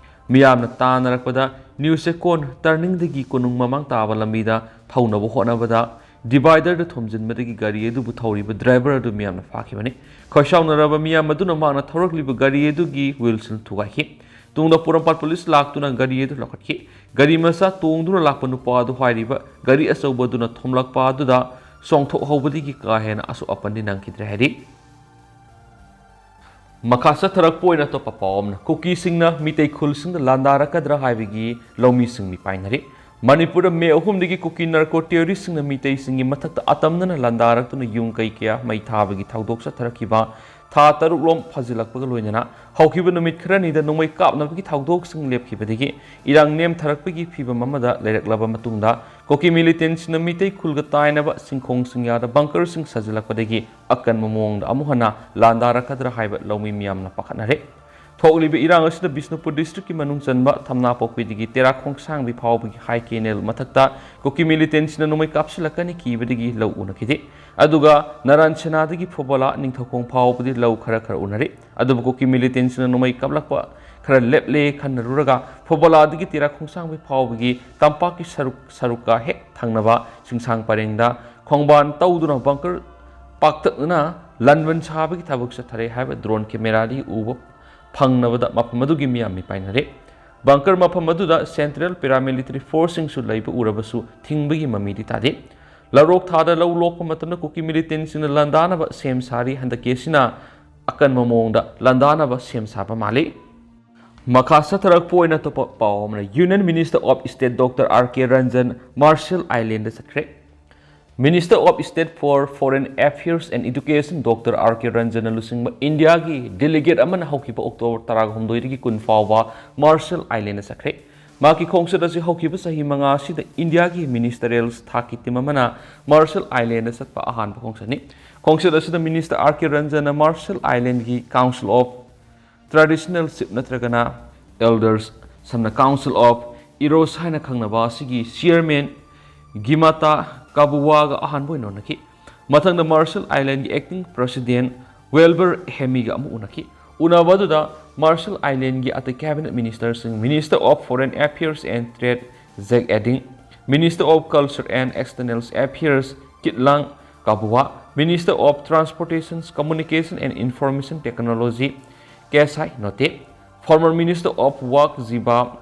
ꯃꯤꯌꯥꯝꯅ ꯇꯥꯟꯅꯔꯛꯄꯗ ꯅ꯭ꯌꯨ ꯆꯦꯛꯀꯣꯟ ꯇꯔꯅꯤꯡꯗꯒꯤ ꯀꯣꯅꯨꯡ ꯃꯃꯥꯡ ꯇꯥꯕ ꯂꯝꯕꯤꯗ ꯊꯧꯅꯕ ꯍꯣꯠꯅꯕꯗ ꯗꯤꯚꯥꯏꯗꯔꯗ ꯊꯣꯝꯖꯤꯟꯕꯗꯒꯤ ꯒꯥꯔꯤ ꯑꯗꯨꯕꯨ ꯊꯧꯔꯤꯕ ꯗ꯭ꯔꯥꯏꯚꯔ ꯑꯗꯨ ꯃꯤꯌꯥꯝꯅ ꯐꯥꯈꯤꯕꯅꯤ꯫ ꯈꯣꯏꯁꯥꯎꯅꯔꯕ ꯃꯤꯌꯥꯝ ꯑꯗꯨꯅ ꯃꯍꯥꯛꯅ ꯊꯧꯔꯛꯂꯤꯕ ꯒꯥꯔꯤ ꯑꯗꯨꯒꯤ ꯋꯤꯜꯁꯤꯜ ꯊꯨꯒꯥꯏꯈꯤ꯫ ꯇꯨꯡꯗ ꯄꯣꯔꯣꯝꯄꯥꯠ ꯄꯨꯂꯤꯁ ꯂꯥꯛꯇꯨꯅ ꯒꯥꯔꯤ ꯑꯗꯨ ꯂꯧꯈꯠꯈꯤ꯫ ꯒꯥꯔꯤ ꯃꯆꯥ ꯇꯣꯡꯗꯨꯅ ꯂꯥꯛꯄ ꯅꯨꯄꯥ ꯑꯗꯨ ꯍꯥꯏꯔꯤꯕ ꯒꯥꯔꯤ ꯑꯆꯧꯕ ꯑꯗꯨꯅ ꯊꯣꯝꯂꯛꯄ ꯑꯗꯨꯗ ꯆꯣꯡꯊꯣꯛꯍꯧꯕꯗꯒꯤ ꯀꯥ ꯍꯦꯟꯅ ꯑꯁꯣꯛ ꯑꯄꯟꯗꯤ ꯅꯪꯈꯤꯗ꯭ꯔꯦ ꯍꯥꯏꯔꯤ꯫ ꯃꯈꯥ ꯆꯠꯊꯔꯛꯄ ꯑꯣꯏꯅ ꯑꯇꯣꯞꯄ ꯄꯥꯎ ꯑꯃꯅ, ꯀꯨꯀꯤꯁꯤꯡꯅ ꯃꯤꯇꯩ ꯈꯨꯜꯁꯤꯡꯗ ꯂꯥꯟꯗꯥꯔꯛꯀꯗ꯭ꯔꯥ ꯍꯥꯏꯕꯒꯤ ꯂꯧꯃꯤꯁꯤꯡ ꯃꯤꯄꯥꯏꯅꯔꯤ꯫ ꯃꯅꯤꯄꯨꯔꯗ ꯃꯦ ꯑꯍꯨꯝꯗꯒꯤ ꯀꯨꯀꯤ ꯅꯥꯔꯀꯣ ꯇꯦꯔꯣꯔꯤꯁꯁꯤꯡꯅ ꯃꯤꯇꯩꯁꯤꯡꯒꯤ ꯃꯊꯛꯇ ꯑꯇꯝꯅꯅ ꯂꯥꯟꯗꯥꯔꯛꯇꯨꯅ ꯌꯨꯝ ꯀꯩ ꯀꯌꯥ ꯃꯩ ꯊꯥꯕꯒꯤ ꯊꯧꯗꯣꯛ ꯆꯠꯊꯔꯛꯈꯤꯕ ꯊꯥ ꯇꯔꯨꯛ ꯂꯣꯝ ꯐꯥꯖꯤꯜꯂꯛꯄꯒ ꯂꯣꯏꯅꯅ ꯍꯧꯈꯤꯕ ꯅꯨꯃꯤꯠ ꯈꯔꯅꯤꯗ ꯅꯣꯡꯃꯩ ꯀꯥꯞꯅꯕꯒꯤ ꯊꯧꯗꯣꯛꯁꯤꯡ ꯂꯦꯞꯈꯤꯕꯗꯒꯤ ꯏꯔꯥꯡ ꯅꯦꯝꯊꯔꯛꯄꯒꯤ ꯐꯤꯕꯝ ꯑꯃꯗ ꯂꯩꯔꯛꯂꯕ ꯃꯇꯨꯡꯗ ꯀꯨꯀꯤ ꯃꯤꯂꯤꯇꯦꯟꯁꯤꯡꯅ ꯃꯤꯇꯩ ꯈꯨꯜꯒ ꯇꯥꯏꯅꯕ ꯁꯤꯡꯈꯣꯡ ꯁꯤꯡꯌꯥꯗ ꯕꯪꯀꯔꯁꯤꯡ ꯁꯥꯖꯤꯜꯂꯛꯄꯗꯒꯤ ꯑꯀꯟꯕ ꯃꯑꯣꯡꯗ ꯑꯃꯨꯛ ꯍꯟꯅ ꯂꯥꯟꯗꯥꯔꯛꯀꯗ꯭ꯔꯥ ꯍꯥꯏꯕ ꯂꯧꯃꯤ ꯃꯤꯌꯥꯝꯅ ꯄꯥꯈꯠꯅꯔꯦ꯫ ꯊꯣꯛꯂꯤꯕ ꯏꯔꯥꯡ ꯑꯁꯤꯗ ꯕꯤꯁꯅꯨꯄꯨꯔ ꯗꯤꯁꯇ꯭ꯔꯤꯛꯀꯤ ꯃꯅꯨꯡ ꯆꯟꯕ ꯊꯝꯅꯥ ꯄꯣꯛꯄꯤꯗꯒꯤ ꯇꯦꯔꯥ ꯈꯣꯡꯁꯥꯡꯕꯤ ꯐꯥꯎꯕꯒꯤ ꯍꯥꯏ ꯀꯦꯅꯦꯜ ꯃꯊꯛꯇ ꯀꯨꯀꯤ ꯃꯤꯂꯤꯇꯦꯟꯁꯤꯡꯅ ꯅꯣꯡꯃꯩ ꯀꯥꯞꯁꯤꯜꯂꯛꯀꯅꯤ ꯀꯤꯕꯗꯒꯤ ꯂꯧ ꯎꯅꯈꯤꯗꯦ꯫ ꯑꯗꯨꯒ ꯅꯔꯥꯟ ꯁꯦꯅꯥꯗꯒꯤ ꯐꯣꯕꯣꯂꯥ ꯅꯤꯡꯊꯧꯈꯣꯡ ꯐꯥꯎꯕꯗꯤ ꯂꯧ ꯈꯔ ꯈꯔ ꯎꯅꯔꯤ꯫ ꯑꯗꯨꯕꯨ ꯀꯨꯀꯤ ꯃꯤꯂꯤꯇꯦꯟꯁꯤꯡꯅ ꯅꯣꯡꯃꯩ ꯀꯥꯞꯂꯛꯄ ꯈꯔ ꯂꯦꯞꯂꯦ ꯈꯟꯅꯔꯨꯔꯒ ꯐꯣꯕꯣꯂꯥꯗꯒꯤ ꯇꯦꯔꯥ ꯈꯣꯡꯁꯥꯡꯕꯤ ꯐꯥꯎꯕꯒꯤ ꯇꯝꯄꯥꯛꯀꯤ ꯁꯔꯨꯛ, ꯁꯔꯨꯛꯀ ꯍꯦꯛ ꯊꯪꯅꯕ ꯆꯤꯡꯁꯥꯡ ꯄꯔꯦꯡꯗ ꯈꯣꯡꯕꯥꯟ ꯇꯧꯗꯨꯅ ꯕꯪꯀꯔ ꯄꯥꯛꯇꯛꯅꯅ ꯂꯥꯟꯕꯟ ꯁꯥꯕꯒꯤ ꯊꯕꯛ ꯆꯠꯊꯔꯦ ꯍꯥꯏꯕ ꯗ꯭ꯔꯣꯟ ꯀꯦꯃꯦꯔꯥꯗꯒꯤ ꯎꯕ ꯐꯪꯅꯕꯗ ꯃꯐꯝ ꯑꯗꯨꯒꯤ ꯃꯤꯌꯥꯝ ꯃꯤꯄꯥꯏꯅꯔꯦ꯫ ꯕꯪꯀꯔ ꯃꯐꯝ ꯑꯗꯨꯗ ꯁꯦꯟꯇ꯭ꯔꯦꯜ ꯄꯦꯔꯥꯃꯤꯂꯤꯇꯔꯤ ꯐꯣꯔꯁꯁꯤꯡꯁꯨ ꯂꯩꯕ ꯎꯔꯕꯁꯨ ꯊꯤꯡꯕꯒꯤ ꯃꯃꯤꯗꯤ ꯇꯥꯗꯦ꯫ ꯂꯧꯔꯣꯛ ꯊꯥꯗ ꯂꯧ ꯂꯣꯛꯄ ꯃꯇꯝꯗ ꯀꯨꯀꯤ ꯃꯤꯂꯤꯇꯦꯟꯁꯤꯡꯅ ꯂꯥꯟꯗꯥꯅꯕ ꯁꯦꯝ ꯁꯥꯔꯤ꯫ ꯍꯟꯗꯛꯀꯤ ꯑꯁꯤꯅ ꯑꯀꯟꯕ ꯃꯑꯣꯡꯗ ꯂꯥꯟꯗꯥꯅꯕ ꯁꯦꯝ ꯁꯥꯕ ꯃꯥꯜꯂꯤ꯫ ꯃꯈꯥ ꯆꯠꯊꯔꯛꯄ ꯑꯣꯏꯅ ꯑꯇꯣꯞꯄ ꯄꯥꯎ ꯑꯃꯅ, Union Minister of State Doctor R K Ranjan Marshall Islandꯗ ꯆꯠꯈ꯭ꯔꯦ꯫ Minister of State for Foreign Affairs and Education Doctor R K Ranjanꯅ ꯂꯨꯆꯤꯡꯕ ꯏꯟꯗꯤꯌꯥꯒꯤ ꯗꯦꯂꯤꯒꯦꯠ ꯑꯃꯅ ꯍꯧꯈꯤꯕ ꯑꯣꯛꯇꯣꯕꯔ ꯇꯔꯥꯍꯨꯝꯗꯣꯏꯗꯒꯤ ꯀꯨꯟ ꯐꯥꯎꯕ ꯃꯥꯔꯁꯦꯜ ꯑꯥꯏꯂꯦꯟꯗ ꯆꯠꯈ꯭ꯔꯦ꯫ ꯃꯍꯥꯛꯀꯤ ꯈꯣꯡꯆꯠ ꯑꯁꯤ ꯍꯧꯈꯤꯕ ꯆꯍꯤ ꯃꯉꯥ ꯑꯁꯤꯗ ꯏꯟꯗꯤꯌꯥꯒꯤ ꯃꯤꯅꯤꯁꯇꯔꯦꯜ ꯊꯥꯛꯀꯤ ꯇꯤꯝ ꯑꯃꯅ ꯃꯥꯔꯁꯦꯜ ꯑꯥꯏꯂꯦꯟꯗ ꯆꯠꯄ ꯑꯍꯥꯟꯕ ꯈꯣꯡꯆꯠꯅꯤ꯫ ꯈꯣꯡꯆꯠ ꯑꯁꯤꯗ ꯃꯤꯅꯤꯁꯇꯔ ꯑꯥꯔ ꯀꯦ ꯔꯟꯖꯟꯅ ꯃꯥꯔꯁꯦꯜ ꯑꯥꯏꯂꯦꯟꯒꯤ ꯀꯥꯎꯟꯁꯤꯜ ꯑꯣꯐ ꯇ꯭ꯔꯦꯗꯤꯁꯅꯦꯜ ꯆꯤꯐ ꯅꯠꯇ꯭ꯔꯒꯅ ꯑꯦꯜꯗꯔꯁ, ꯁꯝꯅ Council of Eros ꯍꯥꯏꯅ ꯈꯪꯅꯕ ꯑꯁꯤꯒꯤ ꯆꯤꯌꯔꯃꯦꯟ ꯒꯤꯃꯥꯇꯥ ꯀꯥꯕꯨꯋꯥꯒ ꯑꯍꯥꯟꯕ ꯑꯣꯏꯅ ꯎꯅꯈꯤ꯫ ꯃꯊꯪꯗ ꯃꯥꯔꯁꯦꯜ ꯑꯥꯏꯂꯦꯟꯒꯤ ꯑꯦꯛꯇꯤꯡ ꯄ꯭ꯔꯦꯁꯤꯗꯦꯟ ꯋꯦꯜꯕꯔ ꯍꯦꯃꯤꯒ ꯑꯃꯨꯛ ꯎꯅꯈꯤ꯫ ꯎꯅꯕ ꯑꯗꯨꯗ ꯃꯥꯔꯁꯦꯜ ꯑꯥꯏꯂꯦꯟꯒꯤ ꯑꯇꯩ ꯀꯦꯕꯤꯅꯦꯠ ꯃꯤꯅꯤꯁꯇꯔꯁꯤꯡ, Minister of Foreign Affairs and Trade Jack Ading, Minister of Culture and External Affairs Kitlang Kabua, Minister of Transportation, Communication and Information Technology ꯀꯦꯁꯥꯏ ꯅꯣꯇꯦ, Former Minister of Work ꯖꯤꯕꯥ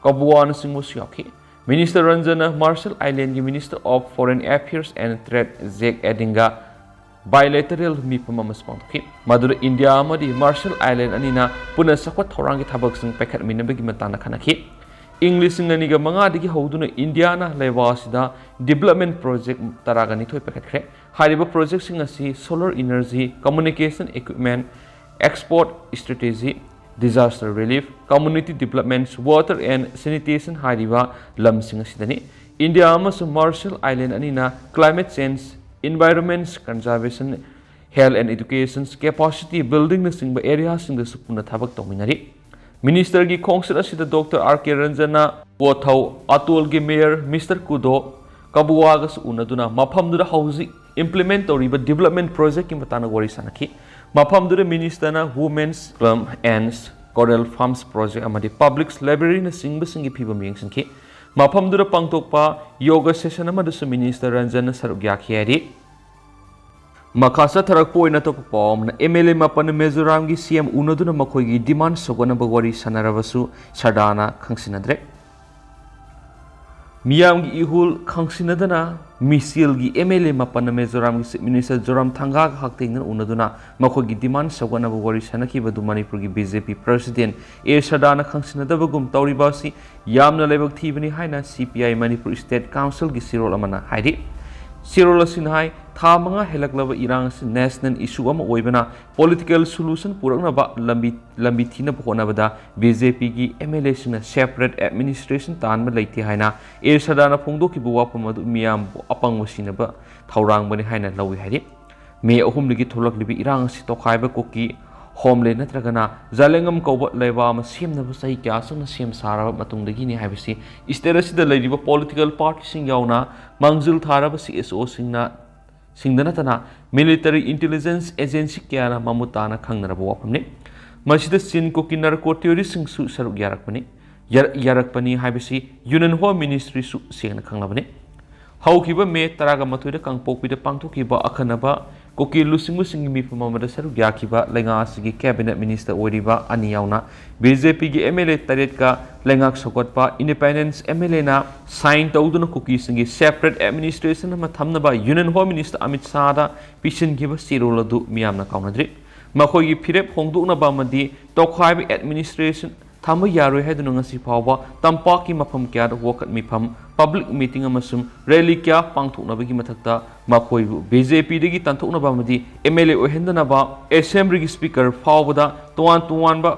ꯀꯥꯕꯨꯋꯥꯅꯆꯤꯡꯕꯁꯨ ꯌꯥꯎꯈꯤ꯫ ꯃꯤꯅꯤꯁꯇꯔ ꯔꯟꯖꯟꯅ ꯃꯥꯔꯁꯦꯜ ꯑꯥꯏꯂꯦꯟꯒꯤ Minister of Foreign Affairs and Trade Jack ꯑꯦꯗꯤꯡꯒ bilateral ꯃꯤꯐꯝ ꯑꯃꯁꯨ ꯄꯥꯡꯊꯣꯛꯈꯤ꯫ ꯃꯗꯨꯗ ꯏꯟꯗꯤꯌꯥ ꯑꯃꯗꯤ ꯃꯥꯔꯁꯦꯜ ꯑꯥꯏꯂꯦꯟ ꯑꯅꯤꯅ ꯄꯨꯟꯅ ꯆꯥꯎꯈꯠ ꯊꯧꯔꯥꯡꯒꯤ ꯊꯕꯛꯁꯤꯡ ꯄꯥꯏꯈꯠꯃꯤꯟꯅꯕꯒꯤ ꯃꯇꯥꯡꯗ ꯈꯟꯅꯈꯤ꯫ ꯏꯪ ꯂꯤꯁꯤꯡ ꯑꯅꯤꯒ ꯃꯉꯥꯗꯒꯤ ꯍꯧꯗꯨꯅ ꯏꯟꯗꯤꯌꯥꯅ ꯂꯩꯕꯥꯛ ꯑꯁꯤꯗ ꯗꯤꯕꯦꯂꯞꯃꯦꯟ ꯄ꯭ꯔꯣꯖꯦꯛ ꯇꯔꯥꯒ ꯅꯤꯊꯣꯏ ꯄꯥꯏꯈꯠꯈ꯭ꯔꯦ꯫ ꯍꯥꯏꯔꯤꯕ ꯄ꯭ꯔꯣꯖꯦꯛꯁꯤꯡ ꯑꯁꯤ solar energy, communication equipment, export strategy, disaster relief, community development, water and sanitation ꯍꯥꯏꯔꯤꯕ ꯂꯝꯁꯤꯡ ꯑꯁꯤꯗꯅꯤ꯫ ꯏꯟꯗꯤꯌꯥ ꯑꯃꯁꯨꯡ ꯃꯥꯔꯁꯦꯜ ꯑꯥꯏꯂꯦꯟ ꯑꯅꯤꯅ climate change, environment conservation, health and education, capacity buildingꯅꯆꯤꯡꯕ ꯑꯦꯔꯤꯌꯥꯁꯤꯡꯗꯁꯨ ꯄꯨꯟꯅ ꯊꯕꯛ ꯇꯧꯃꯤꯟꯅꯔꯤ꯫ ꯃꯤꯅꯤꯁꯇꯔꯒꯤ ꯈꯣꯡꯆꯠ ꯑꯁꯤꯗ doctor R K ꯔꯟꯖꯟꯅ ꯕꯣꯊꯧ ꯑꯇꯣꯜꯒꯤ mayor mister ꯀꯨꯗꯣ ꯀꯕꯨꯋꯥꯒꯁꯨ ꯎꯅꯗꯨꯅ ꯃꯐꯝꯗꯨꯗ ꯍꯧꯖꯤꯛ ꯏꯝꯄ꯭ꯂꯤꯃꯦꯟ ꯇꯧꯔꯤꯕ ꯗꯤꯕꯦꯂꯞꯃꯦꯟ ꯄ꯭ꯔꯣꯖꯦꯛꯀꯤ ꯃꯇꯥꯡꯗ ꯋꯥꯔꯤ ꯁꯥꯅꯈꯤ꯫ ꯃꯐꯝꯗꯨꯗ ꯃꯤꯅꯤꯁꯇꯔꯅ Women's Club and Coral Farms project ꯑꯃꯗꯤ ꯄꯕ꯭ꯂꯤꯛ ꯂꯥꯏꯕ꯭ꯔꯦꯔꯤꯅꯆꯤꯡꯕꯁꯤꯡꯒꯤ ꯐꯤꯕꯝ ꯌꯦꯡꯁꯤꯟꯈꯤ꯫ ꯃꯐꯝꯗꯨꯗ ꯄꯥꯡꯊꯣꯛꯄ ꯌꯣꯒ ꯁꯦꯁꯟ ꯑꯃꯗꯁꯨ ꯃꯤꯅꯤꯁꯇꯔ ꯔꯟꯖꯟꯅ ꯁꯔꯨꯛ ꯌꯥꯈꯤ ꯍꯥꯏꯔꯤ꯫ ꯃꯈꯥ ꯆꯠꯊꯔꯛꯄ ꯑꯣꯏꯅ ꯑꯇꯣꯞꯄ ꯄꯥꯎ ꯑꯃꯅ, ꯑꯦꯝ ꯑꯦꯜ ꯑꯦ ꯃꯥꯄꯟꯅ ꯃꯤꯖꯣꯔꯥꯝꯒꯤ ꯁꯤ ꯑꯦꯝ ꯎꯅꯗꯨꯅ ꯃꯈꯣꯏꯒꯤ ꯗꯤꯃꯥꯟ ꯁꯧꯒꯠꯅꯕ ꯋꯥꯔꯤ ꯁꯥꯟꯅꯔꯕꯁꯨ ꯁꯔꯗꯥꯅ ꯈꯪꯁꯤꯟꯅꯗ꯭ꯔꯦ꯫ ꯃꯤꯌꯥꯝꯒꯤ ꯏꯍꯨꯜ ꯈꯪꯁꯤꯟꯅꯗꯅ ꯃꯤꯁꯦꯜꯒꯤ ꯑꯦꯝ ꯑꯦꯜ ꯑꯦ ꯃꯥꯄꯟꯅ ꯃꯤꯖꯣꯔꯥꯝꯒꯤ ꯆꯤꯐ ꯃꯤꯅꯤꯁꯇꯔ ꯖꯣꯔꯥꯝꯊꯪꯒꯥꯒ ꯍꯛꯊꯦꯡꯅꯅ ꯎꯅꯗꯨꯅ ꯃꯈꯣꯏꯒꯤ ꯗꯤꯃꯥꯟ ꯁꯧꯒꯠꯅꯕ ꯋꯥꯔꯤ ꯁꯥꯅꯈꯤꯕ ꯑꯗꯨ ꯃꯅꯤꯄꯨꯔꯒꯤ B J P president A ꯁꯗꯥꯅ ꯈꯪꯁꯤꯟꯅꯗꯕꯒꯨꯝ ꯇꯧꯔꯤꯕ ꯑꯁꯤ ꯌꯥꯝꯅ ꯂꯥꯏꯕꯛ ꯊꯤꯕꯅꯤ ꯍꯥꯏꯅ ꯁꯤ ꯄꯤ ꯑꯥꯏ ꯃꯅꯤꯄꯨꯔ ꯏꯁꯇꯦꯠ ꯀꯥꯎꯟꯁꯤꯜꯒꯤ ꯆꯦꯔꯣꯜ ꯑꯃꯅ ꯍꯥꯏꯔꯤ꯫ ꯆꯦꯔꯣꯜ ꯑꯁꯤꯅ ꯍꯥꯏ, ꯊꯥ ꯃꯉꯥ ꯍꯦꯜꯂꯛꯂꯕ ꯏꯔꯥꯡ ꯑꯁꯤ ꯅꯦꯁꯅꯦꯜ ꯏꯁꯨ ꯑꯃ ꯑꯣꯏꯕꯅ ꯄꯣꯂꯤꯇꯤꯀꯦꯜ ꯁꯣꯂꯨꯁꯟ ꯄꯨꯔꯛꯅꯕ ꯂꯝꯕꯤ ꯂꯝꯕꯤ ꯊꯤꯅꯕ ꯍꯣꯠꯅꯕꯗ ꯕꯤ ꯖꯦ ꯄꯤꯒꯤ ꯑꯦꯝ ꯑꯦꯜ ꯑꯦꯁꯤꯡꯅ ꯁꯦꯄꯔꯦꯠ ꯑꯦꯗꯃꯤꯅꯤꯁꯇ꯭ꯔꯦꯁꯟ ꯇꯥꯟꯕ ꯂꯩꯇꯦ ꯍꯥꯏꯅ ꯑꯦ ꯁꯗꯥꯅ ꯐꯣꯡꯗꯣꯛꯈꯤꯕ ꯋꯥꯐꯝ ꯑꯗꯨ ꯃꯤꯌꯥꯝꯕꯨ ꯑꯄꯪꯕ ꯁꯤꯟꯅꯕ ꯊꯧꯔꯥꯡꯕꯅꯤ ꯍꯥꯏꯅ ꯂꯧꯏ ꯍꯥꯏꯔꯤ꯫ ꯃꯦ ꯑꯍꯨꯝꯗꯒꯤ ꯊꯣꯛꯂꯛꯂꯤꯕ ꯏꯔꯥꯡ ꯑꯁꯤ ꯇꯣꯈꯥꯏꯕ ꯀꯨꯀꯤ ꯍꯣꯝꯂꯦꯟ ꯅꯠꯇ꯭ꯔꯒꯅ ꯖꯥꯂꯦꯡꯉꯝ ꯀꯧꯕ ꯂꯩꯕꯥꯛ ꯑꯃ ꯁꯦꯝꯅꯕ ꯆꯍꯤ ꯀꯌꯥ ꯆꯪꯅ ꯁꯦꯝ ꯁꯥꯔꯕ ꯃꯇꯨꯡꯗꯒꯤꯅꯤ ꯍꯥꯏꯕꯁꯤ ꯏꯁꯇꯦꯠ ꯑꯁꯤꯗ ꯂꯩꯔꯤꯕ ꯄꯣꯂꯤꯇꯤꯀꯦꯜ ꯄꯥꯔꯇꯤꯁꯤꯡ ꯌꯥꯎꯅ ꯃꯥꯡꯖꯤꯜ ꯊꯥꯔꯕ ꯁꯤ ꯑꯦꯁ ꯑꯣꯁꯤꯡꯅ ꯁꯤꯡꯗ ꯅꯠꯇꯅ ꯃꯤꯂꯤꯇꯔꯤ ꯏꯟꯇꯦꯂꯤꯖꯦꯟꯁ ꯑꯦꯖꯦꯟꯁꯤ ꯀꯌꯥꯅ ꯃꯃꯨꯠ ꯇꯥꯅ ꯈꯪꯅꯔꯕ ꯋꯥꯐꯝꯅꯤ꯫ ꯃꯁꯤꯗ ꯆꯤꯟ ꯀꯨꯀꯤ ꯅꯥꯔꯀꯣ ꯇꯦꯔꯣꯔꯤꯁ꯭ꯠꯁꯤꯡꯁꯨ ꯁꯔꯨꯛ ꯌꯥꯔꯛꯄꯅꯤ꯫ ꯌꯥꯔ-, ꯌꯥꯔꯛꯄꯅꯤ ꯍꯥꯏꯕꯁꯤ ꯌꯨꯅꯤꯌꯟ ꯍꯣꯝ ꯃꯤꯅꯤꯁꯇ꯭ꯔꯤꯁꯨ ꯁꯦꯡꯅ ꯈꯪꯂꯕꯅꯤ꯫ ꯍꯧꯈꯤꯕ ꯃꯦ ꯇꯔꯥꯒ ꯃꯥꯊꯣꯏꯗ ꯀꯥꯡꯄꯣꯛꯄꯤꯗ ꯄꯥꯡꯊꯣꯛꯈꯤꯕ ꯑꯈꯟꯅꯕ ꯀꯨꯀꯤ ꯂꯨꯆꯤꯡꯕꯁꯤꯡꯒꯤ ꯃꯤꯐꯝ ꯑꯃꯗ ꯁꯔꯨꯛ ꯌꯥꯈꯤꯕ ꯂꯩꯉꯥꯛ ꯑꯁꯤꯒꯤ ꯀꯦꯕꯤꯅꯦꯠ ꯃꯤꯅꯤꯁꯇꯔ ꯑꯣꯏꯔꯤꯕ ꯑꯅꯤ ꯌꯥꯎꯅ ꯕꯤ ꯖꯦ ꯄꯤꯒꯤ ꯑꯦꯝ ꯑꯦꯜ ꯑꯦ ꯇꯔꯦꯠꯀ ꯂꯩꯉꯥꯛ ꯁꯧꯒꯠꯄ ꯏꯟꯗꯤꯄꯦꯟꯗꯦꯟꯁ ꯑꯦꯝ ꯑꯦꯜ ꯑꯦꯅ ꯁꯥꯏꯟ ꯇꯧꯗꯨꯅ ꯀꯨꯀꯤꯁꯤꯡꯒꯤ ꯁꯦꯄꯔꯦꯠ ꯑꯦꯗꯃꯤꯅꯤꯁꯇ꯭ꯔꯦꯁꯟ ꯑꯃ ꯊꯝꯅꯕ ꯌꯨꯅꯤꯌꯟ ꯍꯣꯝ ꯃꯤꯅꯤꯁꯇꯔ ꯑꯃꯤꯠ ꯁꯥꯍꯗ ꯄꯤꯁꯤꯟꯈꯤꯕ ꯆꯦꯔꯣꯜ ꯑꯗꯨ ꯃꯤꯌꯥꯝꯅ ꯀꯥꯎꯅꯗ꯭ꯔꯤ꯫ ꯃꯈꯣꯏꯒꯤ ꯐꯤꯔꯦꯞ ꯍꯣꯡꯗꯣꯛꯅꯕ ꯑꯃꯗꯤ ꯇꯣꯈꯥꯏꯕ ꯑꯦꯗꯃꯤꯅꯤꯁꯇ꯭ꯔꯦꯁꯟ ꯊꯝꯕ ꯌꯥꯔꯣꯏ ꯍꯥꯏꯗꯨꯅ ꯉꯁꯤ ꯐꯥꯎꯕ ꯇꯝꯄꯥꯛꯀꯤ ꯃꯐꯝ ꯀꯌꯥꯗ ꯋꯥꯀꯠ ꯃꯤꯐꯝ, ꯄꯕ꯭ꯂꯤꯛ ꯃꯤꯇꯤꯡ ꯑꯃꯁꯨꯡ ꯔꯦꯂꯤ ꯀꯌꯥ ꯄꯥꯡꯊꯣꯛꯅꯕꯒꯤ ꯃꯊꯛꯇ ꯃꯈꯣꯏꯕꯨ ꯕꯤ ꯖꯦ ꯄꯤꯗꯒꯤ ꯇꯥꯟꯊꯣꯛꯅꯕ ꯑꯃꯗꯤ ꯑꯦꯝ ꯑꯦꯜ ꯑꯦ ꯑꯣꯏꯍꯟꯗꯅꯕ ꯑꯦꯁꯦꯝꯕ꯭ꯂꯤꯒꯤ ꯁ꯭ꯄꯤꯀꯔ ꯐꯥꯎꯕꯗ ꯇꯣꯉꯥꯟ ꯇꯣꯉꯥꯟꯕ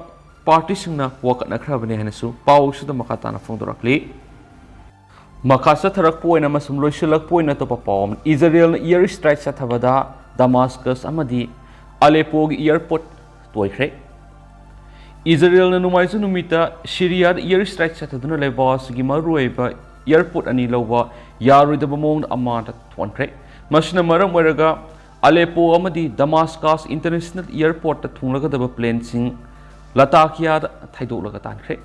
ꯄꯥꯔꯇꯤꯁꯤꯡꯅ ꯋꯥꯀꯠꯅꯈ꯭ꯔꯕꯅꯤ ꯍꯥꯏꯅꯁꯨ ꯄꯥꯎ ꯑꯁꯤꯗ ꯃꯈꯥ ꯇꯥꯅ ꯐꯣꯡꯗꯣꯔꯛꯂꯤ꯫ ꯃꯈꯥ ꯆꯠꯊꯔꯛꯄ ꯑꯣꯏꯅ ꯑꯃꯁꯨꯡ ꯂꯣꯏꯁꯤꯜꯂꯛꯄ ꯑꯣꯏꯅ ꯑꯇꯣꯞꯄ ꯄꯥꯎ ꯑꯃ, ꯏꯖꯔꯦꯜꯅ ꯏꯌꯔ ꯁ꯭ꯇ꯭ꯔꯥꯏꯛ ꯆꯠꯊꯕꯗ ꯗꯃꯥꯁꯀꯁ ꯑꯃꯗꯤ ꯑꯂꯦꯄꯣꯒꯤ ꯏꯌꯔꯄꯣꯔꯠ ꯇꯣꯏꯈ꯭ꯔꯦ꯫ ꯏꯖꯔꯦꯜꯅ ꯅꯣꯡꯃꯥꯏꯖꯤꯡ ꯅꯨꯃꯤꯠꯇ ꯁꯤꯔꯤꯌꯥꯗ ꯏꯌꯔ ꯁ꯭ꯇ꯭ꯔꯥꯏꯛ ꯆꯠꯊꯗꯨꯅ ꯂꯩꯕꯥꯛ ꯑꯁꯤꯒꯤ ꯃꯔꯨꯑꯣꯏꯕ ꯏꯌꯔꯄꯣꯔꯠ ꯑꯅꯤ ꯂꯧꯕ ꯌꯥꯔꯣꯏꯗꯕ ꯃꯑꯣꯡꯗ ꯑꯃꯥꯟꯗ ꯊꯣꯟꯈ꯭ꯔꯦ꯫ ꯃꯁꯤꯅ ꯃꯔꯝ ꯑꯣꯏꯔꯒ ꯑꯂꯦꯄꯣ ꯑꯃꯗꯤ ꯗꯃꯥꯁꯀꯁ ꯏꯟꯇꯔꯅꯦꯁꯅꯦꯜ ꯏꯌꯔꯄꯣꯔꯠꯇ ꯊꯨꯡꯂꯒꯗꯕ ꯄ꯭ꯂꯦꯟꯁꯤꯡ ꯂꯇꯥꯀꯤꯌꯥꯗ ꯊꯩꯗꯣꯛꯂꯒ ꯇꯥꯟꯈ꯭ꯔꯦ꯫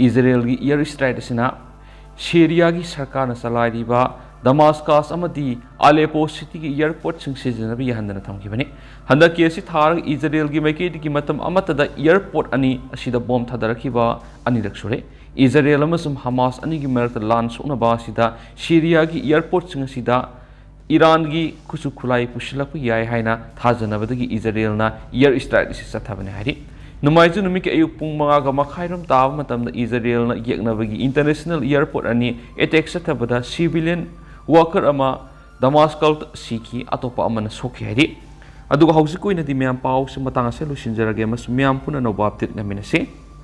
ꯏꯖꯔꯦꯜꯒꯤ ꯏꯌꯔ ꯁ꯭ꯇ꯭ꯔꯥꯏꯛ ꯑꯁꯤꯅ ꯁꯤꯔꯤꯌꯥꯒꯤ ꯁꯔꯀꯥꯔꯅ ꯆꯂꯥꯏꯔꯤꯕ ꯗꯃꯥꯁꯀꯁ ꯑꯃꯗꯤ ꯑꯂꯦꯄꯣ ꯁꯤꯇꯤꯒꯤ ꯏꯌꯔꯄꯣꯔꯠꯁꯤꯡ ꯁꯤꯖꯤꯟꯅꯕ ꯌꯥꯍꯟꯗꯅ ꯊꯝꯈꯤꯕꯅꯤ꯫ ꯍꯟꯗꯛꯀꯤ ꯑꯁꯤ ꯊꯥꯔꯒ ꯏꯖꯔꯦꯜꯒꯤ ꯃꯥꯏꯀꯩꯗꯒꯤ ꯃꯇꯝ ꯑꯃꯠꯇꯗ ꯏꯌꯔꯄꯣꯔꯠ ꯑꯅꯤ ꯑꯁꯤꯗ ꯕꯣꯝ ꯊꯥꯗꯔꯛꯈꯤꯕ ꯑꯅꯤꯔꯛ ꯁꯨꯔꯦ꯫ ꯏꯖꯔꯦꯜ ꯑꯃꯁꯨꯡ ꯍꯃꯥꯁ ꯑꯅꯤꯒꯤ ꯃꯔꯛꯇ ꯂꯥꯟ ꯁꯣꯛꯅꯕ ꯑꯁꯤꯗ ꯁꯤꯔꯤꯌꯥꯒꯤ ꯑꯦꯌꯔꯄꯣꯔꯠꯁꯤꯡ ꯑꯁꯤꯗ ꯏꯔꯥꯟꯒꯤ ꯈꯨꯠꯁꯨ ꯈꯨꯠꯂꯥꯏ ꯄꯨꯁꯤꯜꯂꯛꯄ ꯌꯥꯏ ꯍꯥꯏꯅ ꯊꯥꯖꯅꯕꯗꯒꯤ ꯏꯖꯔꯦꯜꯅ ꯑꯦꯌꯔ ꯏꯁꯇ꯭ꯔꯥꯏꯛ ꯑꯁꯤ ꯆꯠꯊꯕꯅꯤ ꯍꯥꯏꯔꯤ꯫ ꯅꯣꯡꯃꯥꯏꯖꯤꯡ ꯅꯨꯃꯤꯠꯀꯤ ꯑꯌꯨꯛ ꯄꯨꯡ ꯃꯉꯥꯒ ꯃꯈꯥꯏꯔꯣꯝ ꯇꯥꯕ ꯃꯇꯝꯗ ꯏꯖꯔꯦꯜꯅ ꯌꯦꯛꯅꯕꯒꯤ ꯏꯟꯇꯔꯅꯦꯁꯅꯦꯜ ꯑꯦꯌꯔꯄꯣꯔꯠ ꯑꯅꯤ ꯑꯦꯇꯦꯛ ꯆꯠꯊꯕꯗ ꯁꯤꯚꯤꯂꯤꯌꯟ ꯋꯥꯀꯔ ꯑꯃ ꯗꯃꯥꯁꯀꯜꯗ ꯁꯤꯈꯤ, ꯑꯇꯣꯞꯄ ꯑꯃꯅ ꯁꯣꯛꯈꯤ ꯍꯥꯏꯔꯤ꯫ ꯑꯗꯨꯒ ꯍꯧꯖꯤꯛꯀꯤ ꯑꯣꯏꯅꯗꯤ ꯃꯌꯥꯝ ꯄꯥꯎꯁꯤ ꯃꯇꯥꯡ ꯑꯁꯤꯗ ꯂꯣꯏꯁꯤꯟꯖꯔꯒꯦ ꯑꯃꯁꯨꯡ ꯃꯌꯥꯝ ꯄꯨꯟꯅ ꯑꯅꯧꯕ ꯑꯞꯗꯦꯠ ꯉꯥꯏꯃꯤꯟꯅꯁꯤ꯫